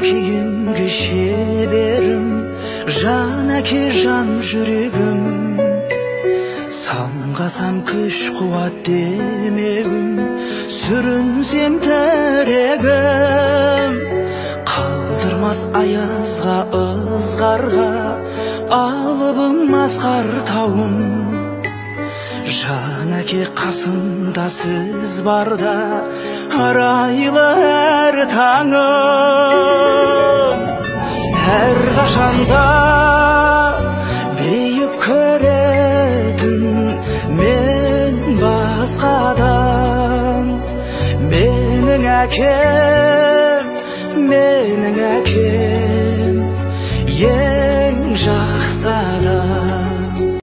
кейінгі шеберім, жан әке, жан жүрегім. Самғасам күш қуат демеуім, сүрінсем тірегім. Қалдырмас аязға, ызғарға, алыбым асқар тауым. Жан әке, қасымда сіз барда, арайлы әр таңым. Әрқашанда биік көретін мен басқадан. Менің әкем, менің әкем, ең жақсы адам.